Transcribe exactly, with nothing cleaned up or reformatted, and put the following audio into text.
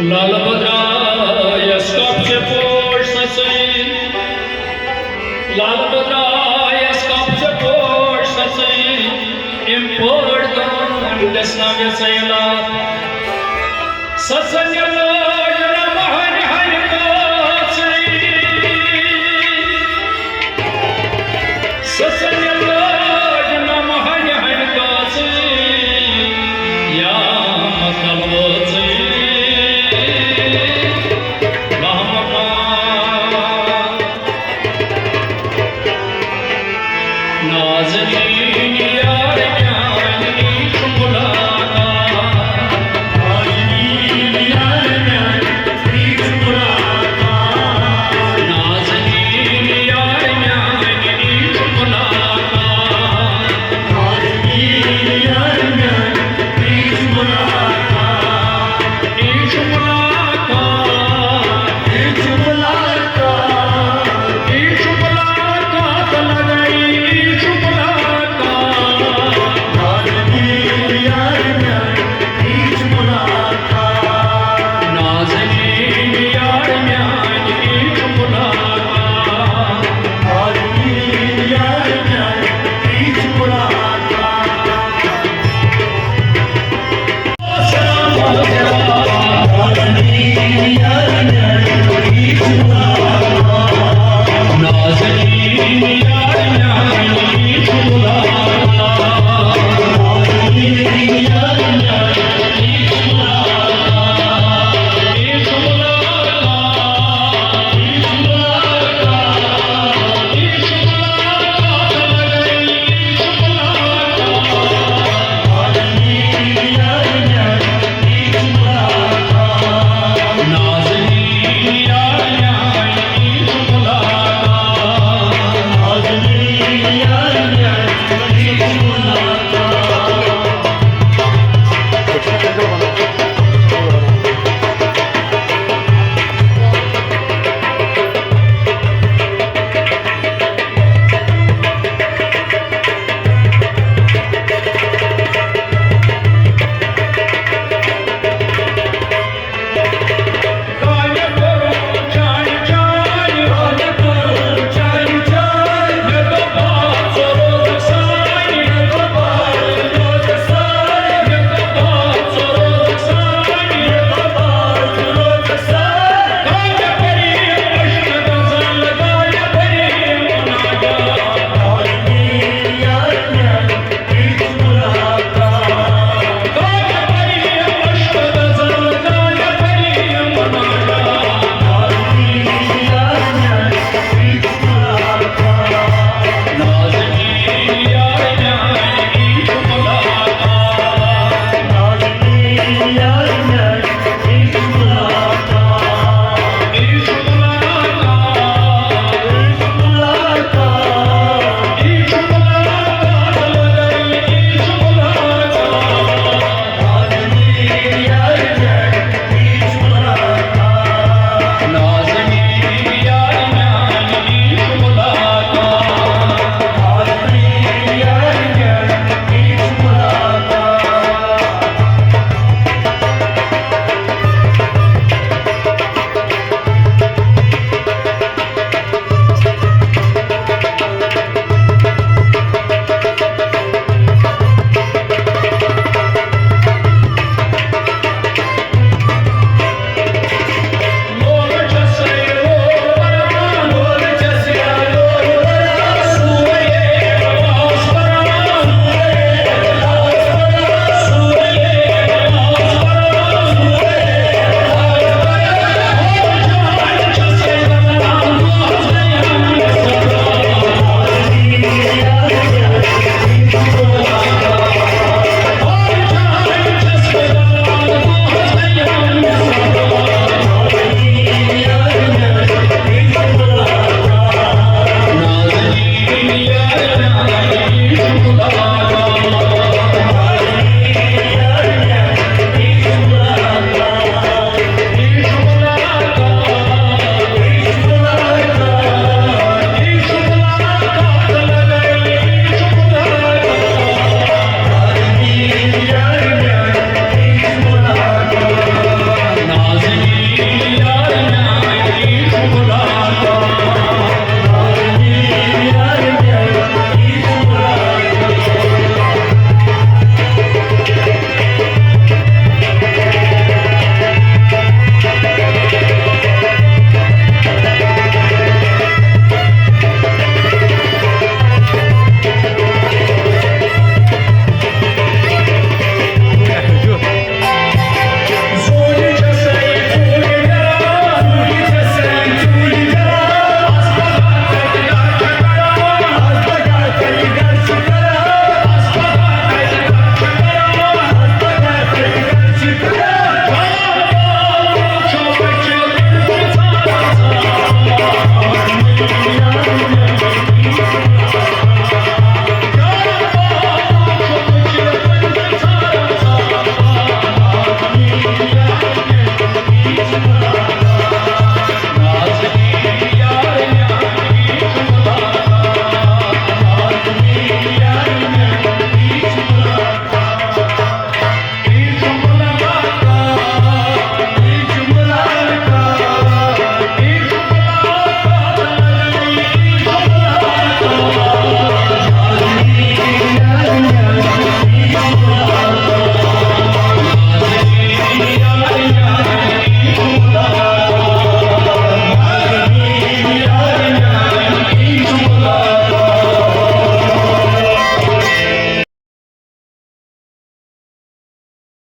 لال بدرایس cup ژےٚ پوش سچٲوی، لال بدرایس cup ژےٚ پوش سچٲوی، اَمہِ پٲٹھۍ دان گژھِ نہ گژھِ لال۔ سۄ سۄنہِ لٲج نہ مۄہنہِ ہنہِ کٲژٕے۔ سۄ سۄنہِ لٲج نہ مۄہنہِ ہنہِ کٲژٕے۔ یا مکل وٲژٕے۔ رحمت نازنین یار میانہِ، یہِ چھُ مُلاقات۔ نازنین یار میانہِ، یہِ چھُ مُلاقات۔ نازنین یار میانہِ، یہِ چھُ مُلاقات۔ نازنین یار میانہِ، یہِ چھُ مُلاقات۔ یہِ چھُ مُلاقات۔ یہِ چھُ مُلاقات۔ یہِ چھُ مُلاقات لگائی، یہِ چھُ مُلاقات۔ نازنین یار میانہِ، یہِ چھُ مُلاقات۔ نازنین یار میانہِ، یہِ چھُ مُلاقات۔ نازنین یار میانہِ، یہِ چھُ مُلاقات۔